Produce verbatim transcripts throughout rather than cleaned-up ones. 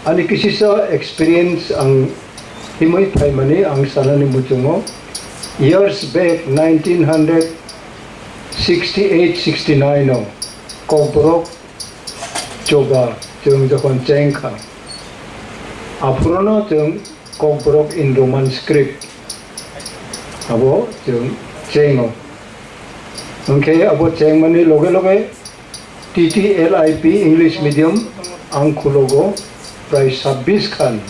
Ani kisisa experience ang himwi phaimani ang sanani muchungo. Years back, nineteen hundred sixty-eight sixty-nine o Kokborok choba chwng jokhon cheng kha, aphurono chwng Kokborok in Roman script abo chwng chengo. Hwnkhe abo chengmani loge loge T T L I P English medium ang khulogo prai sabbish khan.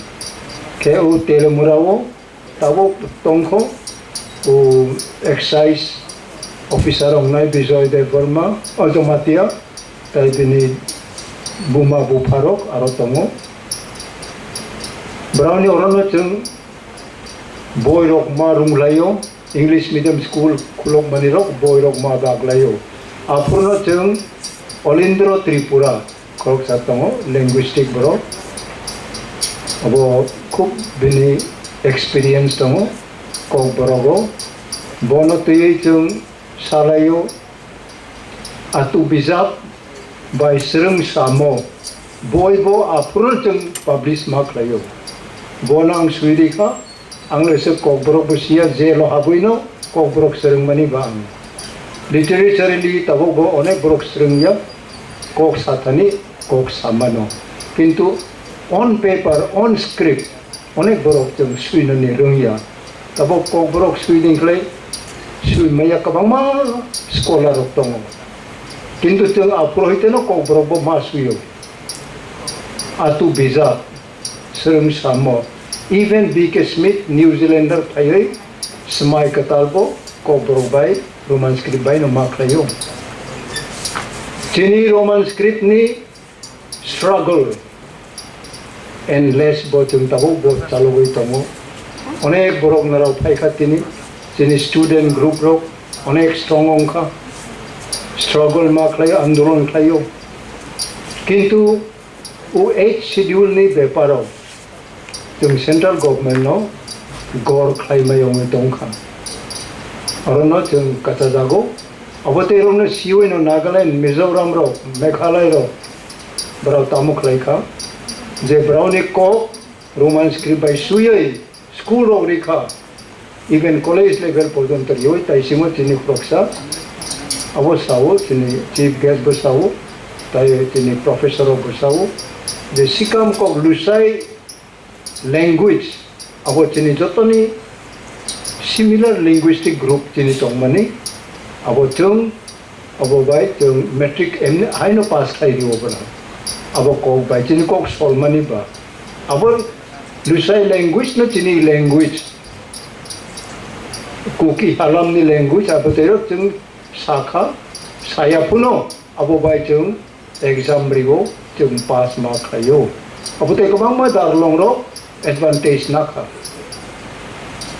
Khe o Telemura o tabuk tongkho o excise officer wngnai Bijoy Debbarma, o Jamatia, tai bini buma bupharok aro tongo. Browni orono chwng boirok ma runglaio, English medium school khulokmanirok boirok ma baglaio. Aphurno chwng Olindro Tripura khoroksa tongo, linguistic borok. Abo khub bini experience tongo Kokborogo. Bono twiwi chwng salaio, atu bijap bai swrwng samo boi bo aphuru chwng publish ma khlaio. Bono ang swi rikha, ang rese Kokborok bo siya, jail o habwino Kokborok swrwngmani ba ang. Literaturally tabuk bo onek borok swrwngya, kok sathani, kok samano. Kintu on paper, on script, onek borok chwng swinani rwngya. Tabuk Kokborok swiding khlai swimaya kwbangma scholar rok tongo. Kintu chwng aphuru hai teno Kokborok bo ma swio. Atu bijap, swrwng samo. Even B K Smith, New Zealander phaiwi swmai kwtal bo Kokborok bai Roman script bai no ma khlaio. Chini Roman script ni struggle endless bo chwng tabuk bo chalogwi tongo. Onek borok narao phaikha tini, chini student group rok onek strong wngkha, struggle ma khlaio, andolon khlaio. Kintu o eighth schedule ni beparo chwng central government no gor khlai mai wngwi tongkha. Orono chwng kachajago. Abo tei rokno siwi no Nagaland, Mizoram rok, Meghalaya rok, borok tamo khlai kha je borokni kok Roman script bai swiwi school rok rikha, even college level porjonto riwi, tai simo chini khoroksa abo sao, chini chief guest bo sao, tai chini professor rok bo sao, je sikam kok Lusai language abo chini jotoni similar linguistic group chini tongmani, abo chwng abo bai chwng matric emni haino pass khai rio bono. Abo kok bai chini kok solmani ba. Abo Lusai language no chini language. Kuki halamni language abo tei rok chwng sakha, saya phano abo bai chwng exam rio, chwng pass ma khlaio. Abo tei kwbangma darlong rok advantage nakha.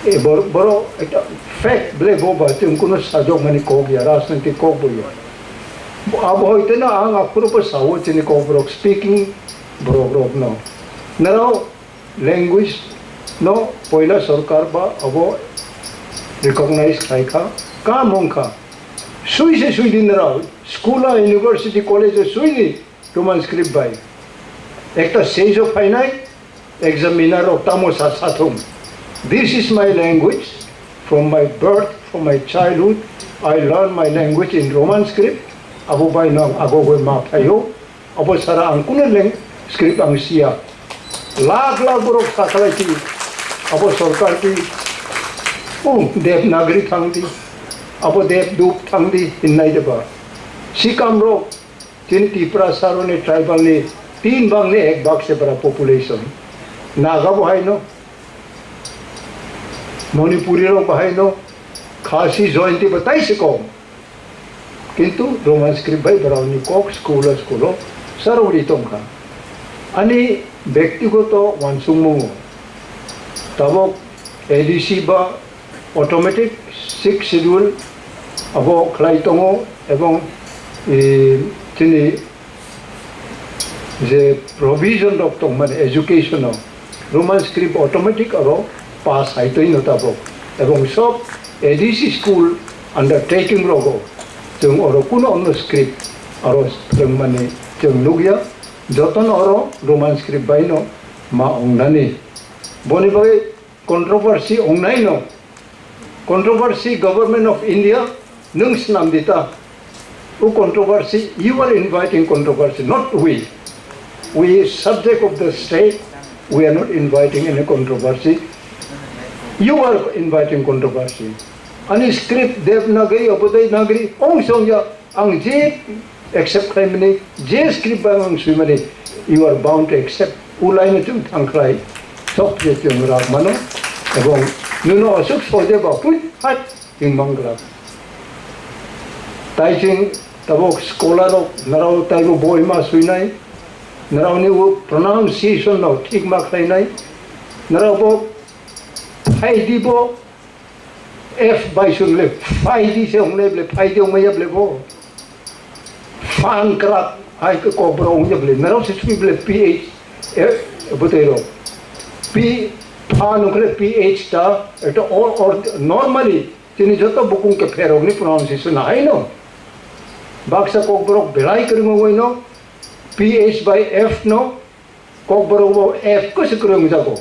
E bor-, borok ekta fact ble bo ba chwng kuno sajokmani kok ya, rajnaitik kok bo ya. Bo abo hoite no ang aphuru bo sao chini kok borok speaking borok rok no. Narao language no poila sorkar ba abo recognize khlai kha, kam wng kha. Sui se sui di narao, school a, university, college o sui di Roman script bai. Ekta stage o phainai, examiner rok tamo sa sathung. This is my language. From my birth, from my childhood, I learn my language in Roman script. Abo bai no ang agogoi ma phaio. Abo sara ang kuno leng script ang siya. Lakh lakh borok sakhalai ki, abo sorkar ki, oh, Devanagari thang di, abo Devdup thang di, hinnai deba. Sikam rok, chini Tipra saroni tribal ni tin bang ni ek bag se bara population. Naga bo hai no, Manipuri rok bo hai no, Khasi Jainti bo tai se kom. Kintu Roman script bai borokni kok school o, school o sarwi tongkha. Ani bektigoto uansukmungo tabok A D C ba automatic sixth schedule abo khlai tongo ebong, e, chini je provision rok tongmani education o, Roman script automatic oro pass hai twi no tabok. Ebong sob A D C school undertaking rogo chwng oro kuno onno script oro phwrwngmani chwng nukya. Jotono oro Roman script bai no ma wngnani. Boni bagwi controversy wngnai no. Controversy Government of India nwng swnam di ta. O controversy, you are inviting controversy, not we. We subject of the state, we are not inviting any controversy. You are inviting controversy. Ani script Devanagari, Abodai Nagari, ong song ya, ang je accept khlaimani, je script bai ang swimani, you are bound to accept. Ulai no chwng thangkhlai, sok je chwng rak mano, ebong nwno aswk soje ba pui hat. Chwng mang glak. Tai chwng tabuk scholar rok, narao taibo boi ma swinai, narao ni o pronunciation no thik ma khlainai, narao bo phaidi bo F bai sung le phaidi se wngnai ble, phaidi wngmaya ble bo. Fan krak hai ke kokborok wngya ble, narao se sui ble P H, eh, bwtwi rok. P, fan wngkhle P H ta, eta or, or, normally, chini joto bukung ke pherok ni pronunciation hai no. Baksa kokborok belai kwrwng wngwi no, P H by F no, Kokborok bo F kwswk kwrwng jago.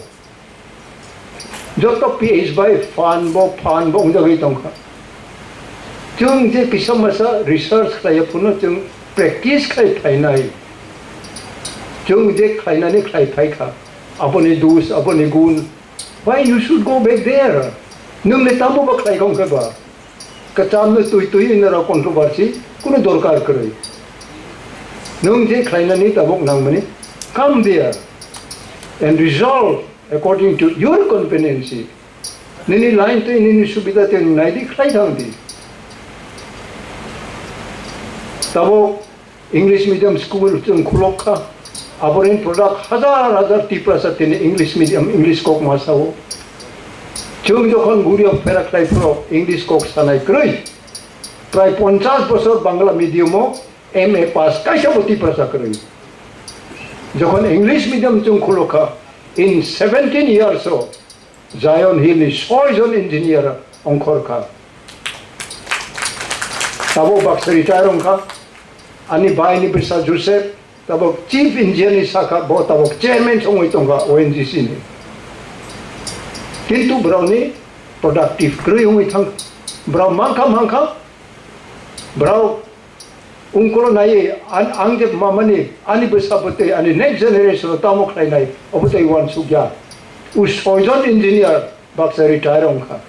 Joto P H bai fan bo, fan bo wngjagwi tongkha. Chwng je kisa masa research khlaiya phano chwng practice khlai phainai. Chwng je khlainani khlai phaikha. Aboni dus, aboni gun. Why you should go back there? Nwng le tamo ba khlai kha wngkhe ba? Kwcham no twi twi ino rok controversy kuno dorkar kwrwi. Nwng je khlainani tabuk nangmani, come there and resolve according to your conveniency. Nini line twi nini subida twi nwng nai di, khlai thang di. Tabuk English medium school chwng khulok kha. Aboroni product hajar hajar Tiprasa tini English medium, English kok ma sao. Chwng jokhon guriya phera khlai phro English kok sanai kwrwi. Prai ponchash bosor Bangla medium o M A pass kaisa bo Tiprasa kwrwi. Jokhon English medium chwng khulok kha, in seventeen years o Zion Hill ni soi jon engineer ongkhor kha. Tabuk baksa retire wng kha. Ani bai ni bwsa Joseph tabuk chief engineer ni saka, bo tabuk chairman songwi tongkha O N G C ni. Kintu borok ni productive kwrwi wngwi thang, borok mankha mankha, borok Ungkolo naiwi an-, ang je mamani, ani bwsa bwtwi, ani next generation o tamo khlainai, obo tei uansukya. O soijon engineer baksa retire wngkha.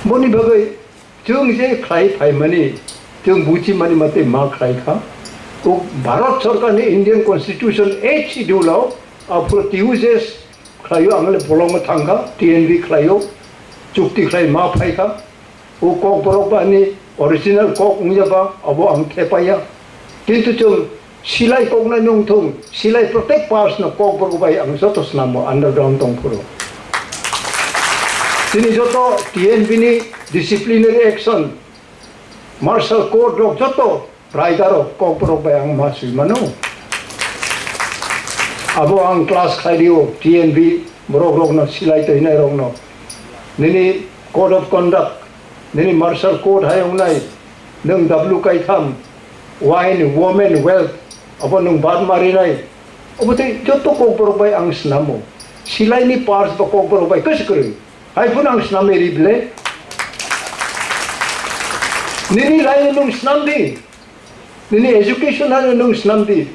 Boni bagwi chwng je khlai phaimani, chwng buchimani matwi ma khlai kha. O Bharat Sarkarni Indian Constitution eighth Schedule o aphuru T U J S khlaio, ang le bolongo thangkha, T N V khlaio, chukti khlai ma phaikha. O Kokborok ba ani original kok wngya ba, abo ang thepaiya. Kintu chwng silai koknai nung thung, silai protect pass no Kokborok bai ang joto snamo underground tong phuru. Chini joto T N V ni disciplinary action, martial code rok joto Raida rok Kokborok bai ang ma sui mano. Abo ang class khlai rio, T N V borok rokno silai toinai rokno. Nini code of conduct, nini martial code hai wngnai, nwng W kaitham, wine, women, wealth, abo nwng bad marinai. Abo tei joto Kokborok bai ang snamo. Silai ni parts ba Kokborok bai kwswk kwrwi. Hai phano ang snamwi ri ble. Nini line nwng snam di. Nini education ano nwng snam di.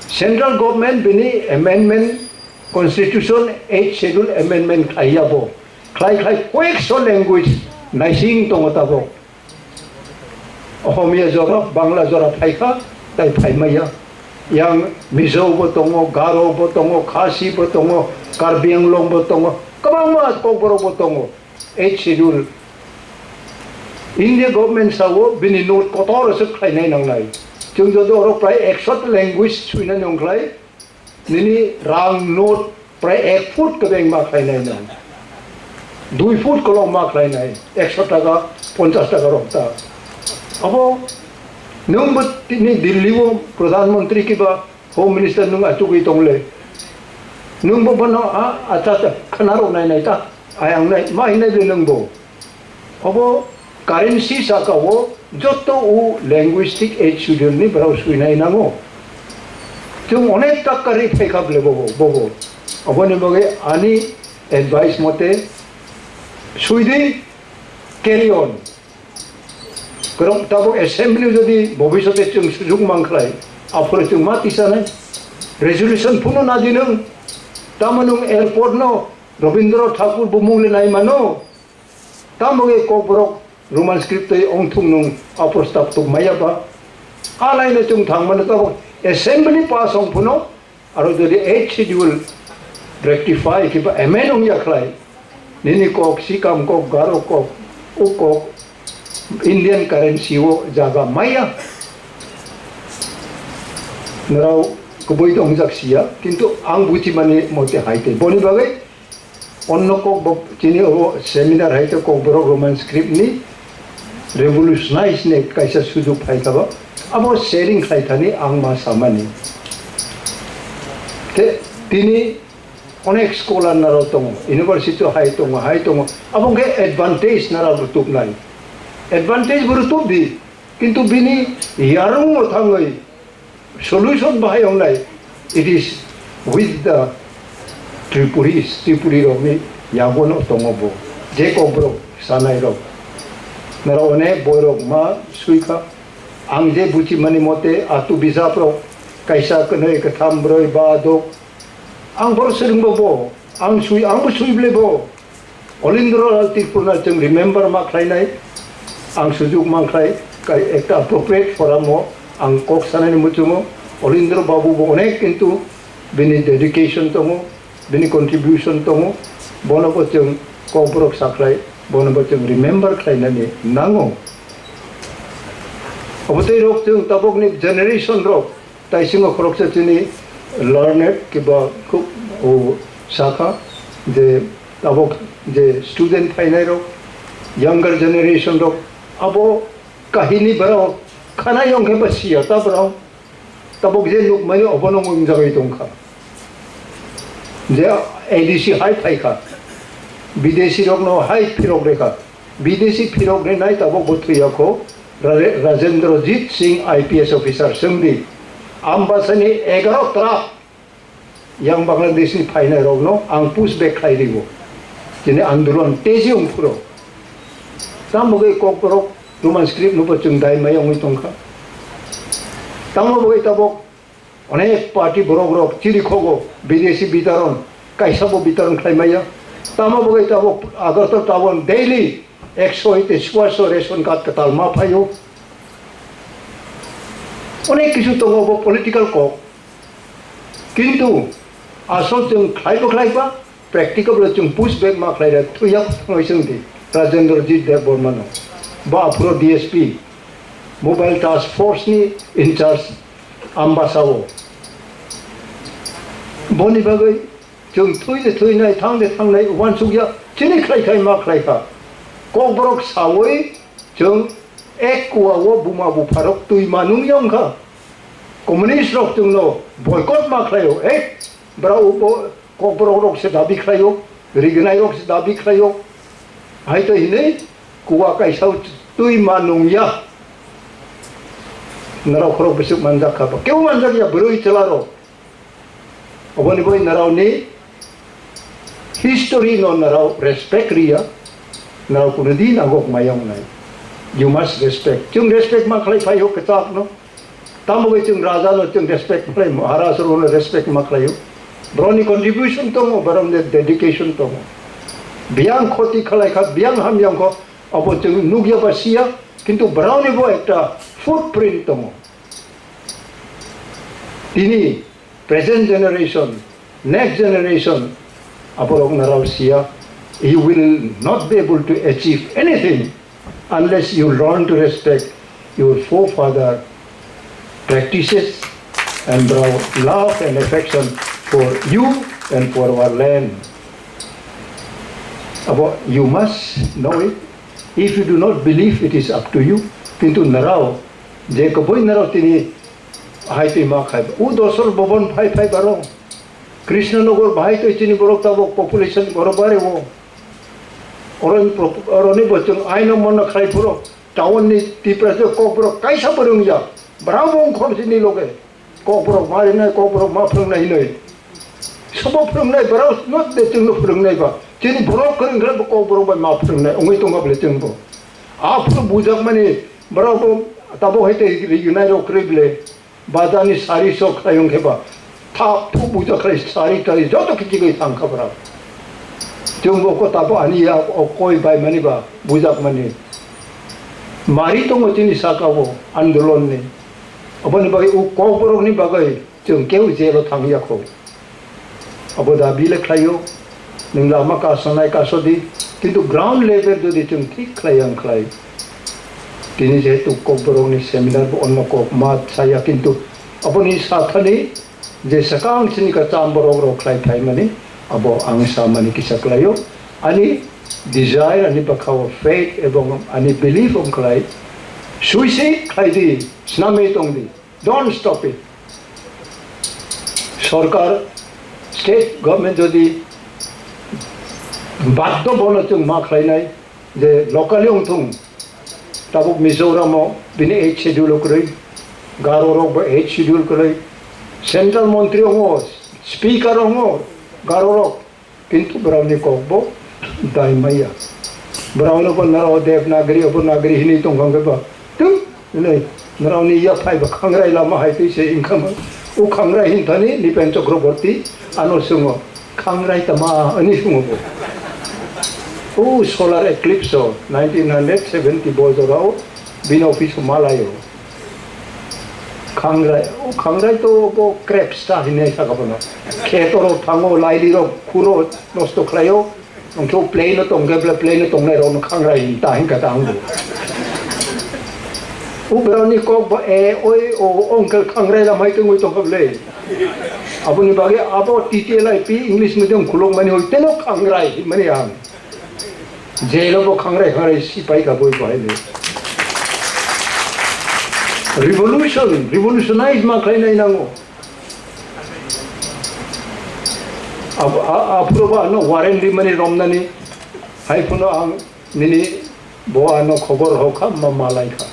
Central government bini amendment, constitution eighth schedule amendment khlai ya bo. Khlai khlai koyekso language naising tongo tabuk. Ohomia jora, Bangla jora phaikha, tai phaimaya. Yang Mizo bo tongo, Garo bo tongo, Khasi bo tongo, Karbi Anglong bo tongo, kwbangma Kokborok bo tongo. Eighth Schedule. India government sao bini note kotor se khlainai nangnai. Chwng joto oro prai ekshot language suinani wngkhlai. Nini rang note prai ek foot kwbeng ma khlainai nang. Dui foot kolok ma khlainai. Ekso taka, ponchas taka rok ta. Abo nwng bo tini Delhi o Pradhan Mantri kiba Home Minister nwng achugwi tongle. Nwng bo bono a, acha acha khna rok nai nai ta. Ayang nai, ma hinai de nwng bo. Obo currency saka o joto o linguistic aid schedule ni borok suinai nango. Chwng onek ta kwrwi phaikha bole bobo, bobo. Aboni bagwi ani advice mote swidi carry on. Kwrwng tabuk assembly jodi bobishote chwng sujuk mankhlai, aphuru chwng ma tisanai. Resolution phunu nadi nwng, tamo nwng airport no Rabindra Thakur bumung le nai mano. Tamo ge Kokborok Roman script tei ongthung nung a prostab tuk maya ba. A laino chwng thang mano tabuk assembly pass ong phuno aro jodi eighth schedule rectify kiba amend ong ya khlai. Nini kok sikam kok garo kok u kok Indian currency o jaga maya. Narao kubui dong jak siya kintu ang buji mani mote hai te boni bagwi Onno kok bo chini obo seminar hai khe Kokborok Roman script ni revolutionize ni kaisa sujuk phai kha bo. Abo sharing khlai thani ang ma samani. Khe tini onek scholar narok tongo, university hai tongo, hai tongo. Abo khe advantage narok rwtubnai. Advantage bo rwtubdi. Kintu bini yarungo thangwi solution bahai wngnai, it is with the Tripuris, Tripuri rokni yagono tongo bo. Je Kokborok sanai rok. Nara onek boirok ma suikha. Ang je buchimani mote atu bijap rok kaisa kwnwi kwtham brwi ba dok. Ang bor swrwngbo bo. Ang sui, ang bo sui ble bo. Olindro Lal Tripurna chwng remember ma khlainai, ang sujuk mankhlai, kai ekta appropriate forum o ang kok sanani muchungo, Olindro Babu bo onek kintu bini dedication tongo, bini contribution tongo, bono bo chwng kokborok sakhlai, bono bo chwng remember khlainani nango. Obotwi rok chwng tabokni generation rok, Taisingo khoroksa chini learned kiba khub, o, sakha je tabok je student phainai rok, younger generation rok, abo kahini borok khana yong khe ba siya ta borok tabok je nukmani obono wngjagwi tongkha je A D C hai phaikha, bidesi rokno hai phirok rekha. Bidesi phirok rinai tabok bo thwiyakho Ra-, Rajendrajit Singh I P S officer swngdi. Ambasani egaro truck yang Bangladesh ni phainai rokno ang push back khlai rio. Chini andolon teji wngphuro. Tamo bagwi kokborok Roman script no bo chwng dai mai wngwi tongkha. Tamo bagwi tabok Onek party borok rok chiri khogo bidesi bitaron, kaisa bo bitaron khlai maya. Tamo bagwi tabok Agartala town daily ekso hoite suaso ration card kwtal ma phaio. Onek kisu tongo bo political kok. Kintu asol chwng khlai bo khlai ba, practicable chwng push back ma khlai rw thwiya thangwi chwng di Rajendrajit Debbarma no. Ba aphuru D S P, Mobile Task Force ni in charge Ambasa o. Boni bagwi chwng thwi de thwinai, thang de thangnai, uansukya chini khlai khai ma khlai kha. Kokborok sawi chwng ek kua o buma bupharok twi ma nung yong kha. Communist rok chwngno boycott ma khlaio, ek bra ubo Kokborok rok se dabi khlaio, rignai rok se dabi khlaio. Hai to hinwi kuwa kaisa twi ma nungya. Narok khorok bwswk manjak kha ba. Kebo manjak ya bwrwi chwla rok. Oboni bai narok ni history no narok respect riya. Narok kuno din agok mayong nai. You must respect. Chwng respect ma khlai phai ho kwchak no. Tamo bai chwng raja no chwng respect khlai, Maharaj rok no respect ma khlai o. Borok ni contribution tongo, borok ni dedication tongo. Biyang khoti khlai kha, biyang hamyang kho, abo chwng nukya ba siya, kintu borok ni bo ekta footprint tongo. Tini present generation, next generation, aborok narao siya, you will not be able to achieve anything unless you learn to respect your forefather practices and borok love and affection for you and for our land. Abo you must know it. If you do not believe, it is up to you. Kintu narao je koboi narao tini hai twi ma khai. U Dosor Bobon phai phai baro. Krishnanagar bahai twi chini borok tabok population borok bare o. Oroni pro-, oroni bo chwng aino mano khlai phuro. Town ni Tipra se kok borok kaisa borok ya. Brao bo khor chini loge. Kokborok ma rinai, kokborok ma phwrwngnai hinwi. Sobo phwrwngnai, borok no de chwngno phwrwngnai ba. Chini borok kwrwng khe bo kokborok bai ma phwrwngnai wngwi tongkha bwle chwngbo. Aphuru bujakmani borok bo tabuk hai tei rinai rok kwrwi bwle. Bazarni sari sok khlai wng khe ba. Thap thuk bujakhlai sari tai joto kichigwi thang kha borok. Chwngbo ko tabuk ani ya o koi baimani ba bujakmani. Mari tongo chini saka o andolonni. Aboni bagwi o kokborokni bagwi chwng keu jelo thangya kho. Abo dabi le khlaio, nwng lama kasonai kasodi, kintu ground level jodi chwng thik khlai ang khlai, tini jehetu kokborokni seminar bo onno kok ma saya, kintu aboni sathani je swkang sini ka cham borok rok khlai phaimani, abo ang samani kisa khlaio. Ani desire, ani bwkhao faith ebong ani belief wng khlai, suicide khlai di, snamwi tong di. Don't stop it. Sorkar, state government jodi baddo bono chwng ma khlainai je locally wngthung, tabuk Mizoram o bini eighth schedule o kwrwi, Garo rok bo eighth schedule kwrwi, central montri ongo, speaker ongo, Garo rok. Kintu borokni kok bo dai maya. Borokno bo noro Devanagari, abo Nagari hinwi tongkha hwnkhe ba, tum, hinwi norokni yaphai bo khangrai lama hai twi se wngkha ma. O khangrai hinthani Nipen Chakraborty ano swngo, "Khangrai tama?" hwnwi swngo bo. O solar eclipse o nineteen hundred seventy bo jorao bini office o malaio. Khangrai, o khangrai to bo crabs ta hinwi saka bono. Kheto rok thango, laili rok khuro nosto khlaio. Hwnkhe o plane no tongkhe bwle plane no tongnai rok no khangrai hin ta hinka ta wngbo. O borok ni kok bo e oi o ongkhe khangrai lamai tongwi tongkha bwle. Aboni bagwi abo T T L I P English medium khulok mani hoi teno khangrai hinmani ang. Jail o bo khangrai khangrai si pai kha boi bahai le. Revolution, revolutionize ma khlai nai nango. Ab-, a-, aphuru ba ano warrant rimani romnani hai phano ang nini bo ano khobor rw kha ma, ma lai kha.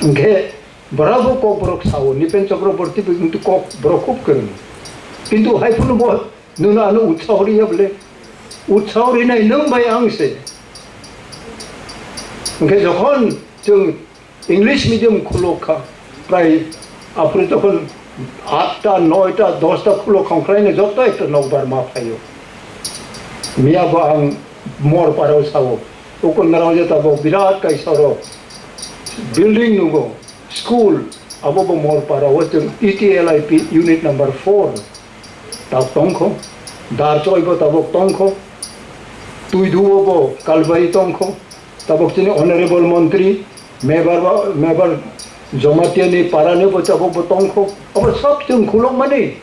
Hwnkhe bwrabo kok borok sao, Nipen Chakraborty bo kintu kok borok khub kwrwng. Kintu hai phano bo nwng ano utsaho riya bwle. Utsaho rinai nwng bai ang se. Hwnkhe jokhon chwng English medium khulok kha, prai aphuru jokhon atta, noita, dosta khulok kha, ongkhlaino joto ekta nokbar ma phaio. Miya bo ang Morpara o sao, ukon narao je tabok birat kaisa oro building nugo, school, abo bo Morpara o chwng E T L I P unit number four tabok tongkho, Darchoi bo tabok tongkho, Tuidu o bo Kalbari tongkho, tabok chini honorable montri, member ba, member Jamatia ni para ni bo tabok bo tongkho, abo sab chwng khulok mani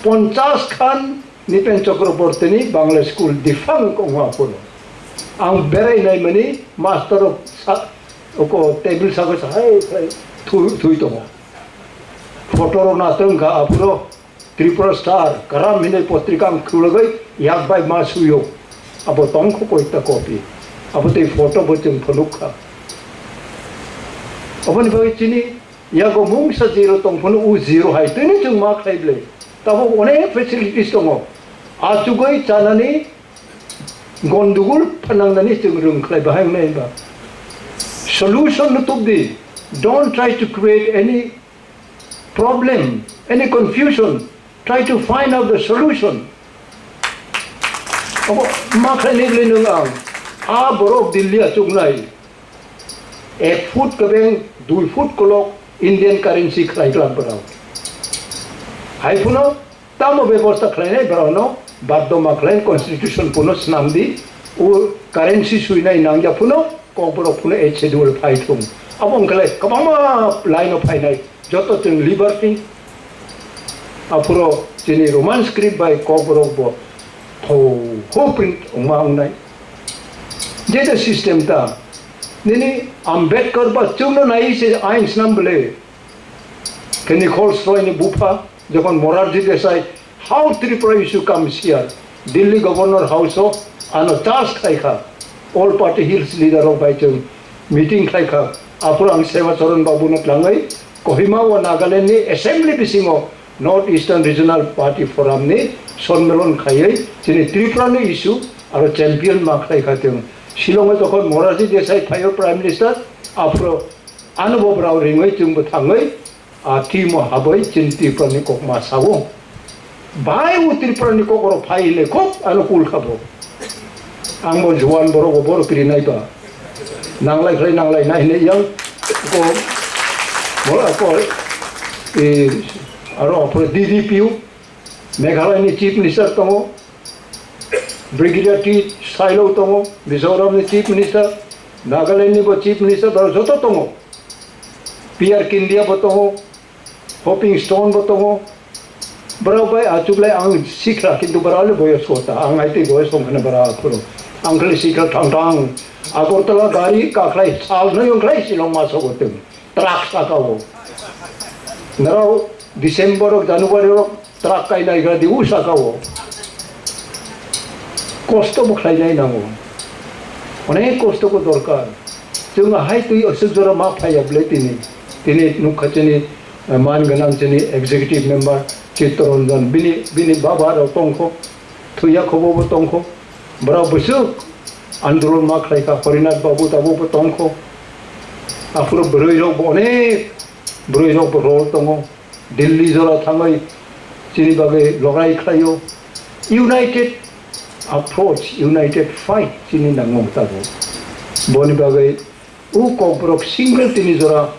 ponchas khan Nipen Chakraborty ni Bangla school defunct ongma phuru. Ang berai nai mani master rok sa, oko table sago sa hai, hai, thui, thui tongo. Photo rok na tong kha aphuru Tripura Star, Karam hinwi potrika ang khulogwi yak bai ma suyo. Abo tong kho koita copy. Abo tei photo bo chwng phunuk kha. Aboni bagwi chini yago mungsa zero tong phano u zero hai tini chwng ma khlai bwle. Tabuk onek facilities tongo. Achugwi chanani gondogol phanangnani chwng rwng khlai bahai wngnai ba. Solution no tubdi. Don't try to create any problem, any confusion, try to find out the solution. Abo ma khlainai bwle nwng ang, a borok Delhi achuknai, ek foot kebeng, dui foot kolok Indian currency khlai glak borok. Hai phano tamo bebosta khlainai borokno baddo ma khlai constitution phano swnamdi, o currency swinai nangya phano Kokborok phano eighth schedule phai thung. Abo wngkha le kwbangma line o phainai. Joto chwng liberty. Aphuro chini Roman script bai Kokborok bo pho, pho print wngma wngnai. Je je system ta. Nini Ambedkar ba chwngno nai se ain snam bwle. Khe Nichols Roy ni bupha, jokhon Morarji Desai, how Tripura issue comes here? Delhi Governor House o ano charge khlai kha. All Party Hills leader rok bai chwng meeting khlai kha. Aphuru ang Sema Charan Babu no tlangwi Kohima o Nagaland ni assembly bisingo North Eastern Regional Party Forum ni sonmilon khaiwi chini Tripura ni issue aro champion ma khlai kha tong. Shillong o jokhon Morarji Desai phaio Prime Minister, aphuru ano bo brao ringwi chwngbo thangwi a team o habwi chini Tripura ni kok ma sao. Bai o Tripura ni kok oro phai le khub ano kul kha bo. Ang bo juan borok bo boro kiri nai ba. Nanglai khlai nanglai nai hinwi yang ko mo ko e aro aphuru D D P U Meghalaya ni Chief Minister tongo, Brigadier T Sailo tongo, Mizoram ni Chief Minister, Nagaland ni bo Chief Minister, borok joto tongo. P R Kindia bo tongo, Hoping Stone bo tongo. Borok bai achuklai ang sikha, kintu borok le boyos kota, ang hai tei boyos tong khana borok aphuru. Ang khali sikha thang thang. Agartala gari kakhlai sal noi ongkhlai Shillong ma sogo tong. Truck saka o. Narao December rok, January rok truck kainai gra di u saka o. Kosto bo khlainai nango. Onek kosto ko dorkar. Chwng hai twi aswk jora ma phaiya ble tini. Tini nukha chini, eh, man gwnang chini executive member Chittaranjan. Bini, bini baba rok tongkho. Thuya khobo bo tongkho. Borok bwswk andolon ma khlai kha, Horinath Babu tabuk bo tongkho. Aphuru bwrwi rok bo onek bwrwi rok bo rol tongo. Delhi jora thangwi chini bagwi lorai khlaio. United approach, united fight chini nango tabuk. Boni bagwi o kokborok single tini jora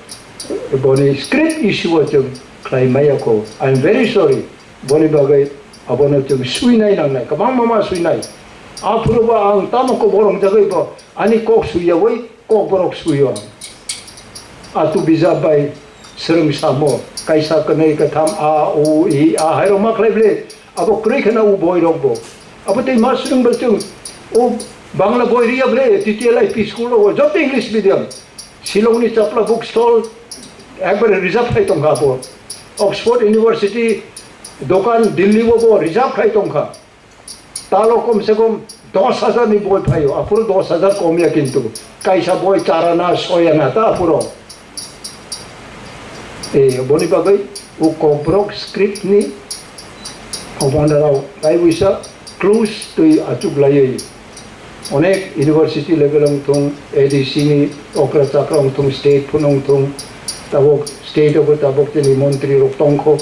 boni script issue o chwng khlai maya kho. I am very sorry. Boni bagwi abono chwng suinai nangnai, kwbangma ma suinai. Aphuru bo ang tamo kok borok jagwi bo ani kok suiyawi kokborok suio ang. Atu bijap bai swrwng samo, kaisa, kwnwi, kwtham, a, u, i, a, hairok ma khlai ble. Abo kwrwi kheno o boirok bo. Abo tei ma swrwng ble chwng o Bangla boi riya ble, T T L I P school o, joto English medium. Shillong ni Chapla book stall ekbare reserve khai tongkha abo. Oxford University dokan Delhi o bo reserve khai tongkha. Talo kom se kom dos hajar ni boi phaio, aphuru dos hajar kom ya kintu. Kaisa boi char ana, soi ana ta aphuru. E, boni bagwi o kokborok script ni obandarao tai buisa close twi achuk laiwi. Onek university level wng thung, A D C ni okra chakra wng thung, state phano wng thung, tabok state o bo tabok chini montri rok tongkho,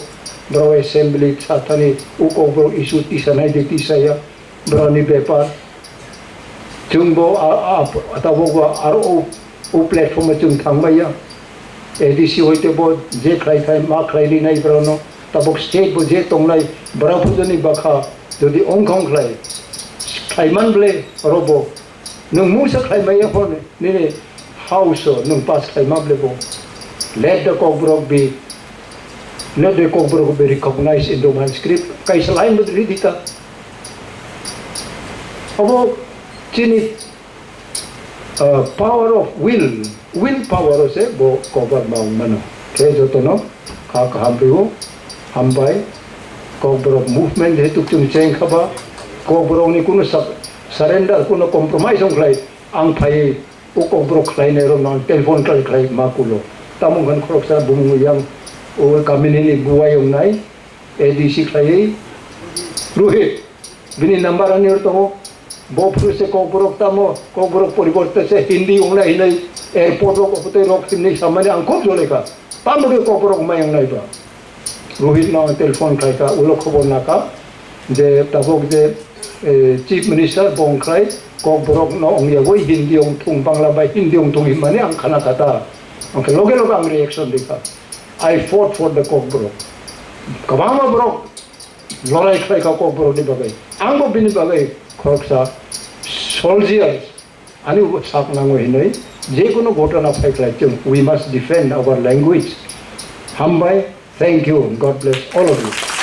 borok assembly sathani o kokborok issue tisa nai de tisa ya, borok ni bepar. Chwng bo a, a, tabok bo aro o, o platform o chwng thang bai ya. A D C hoite bo je khlai khai ma khlai ri nai borok no, tabok state bo je tong nai borok phujoni bakha jodi ongkhong khlai, khlai man ble oro bo. Nwng mungsa khlai maya phone nini house o nwng pass khlai ma ble bo. Let the kokborok be, let the kokborok be recognized in Roman script. Kaisa line bo ridi ta. Abo chini, uh, power of will, will power o se bo kokborok ma wng mano. Khe jotono kha kaham phaibo, hambai. Kokborok movement hetu chwng cheng khaba, kokborok ni kunu sub-, surrender, kunu compromise wng khlai. Ang phai o kokborok khlainai rok no ang telephone khlai khlai ma kulo. Tamo wngkha khoroksa bumung yang o kamini ni buwai wngnai A D C khlaiwi Rohit, bini number ani oro tongo. Bo phuru se kokborok tamo, kokborok poriborte se Hindi wngnai hinwi airport rok obotwi rok hinwi samani ang khub jole kha. Tamo khe kokborok mai wngnai ba. Rohit no ang telephone khlai kha, ulo khobor na kha je tabok je, eh, Chief Minister bo wng khlai kokborok no wng yagwi Hindi wng thung, Bangla bai Hindi wng thung hinmani ang khana kha ta. Ang khe loge loge ang reaction ri kha. I fought for the kokborok. Kwbangma borok lorai khlai kha kokborok ni bagwi. Ang bo bini bagwi khoroksa soldier. Ani ubo sak nango hinwi, je kono ghotona phai khlai chwng, we must defend our language. Hambai, thank you, God bless all of you.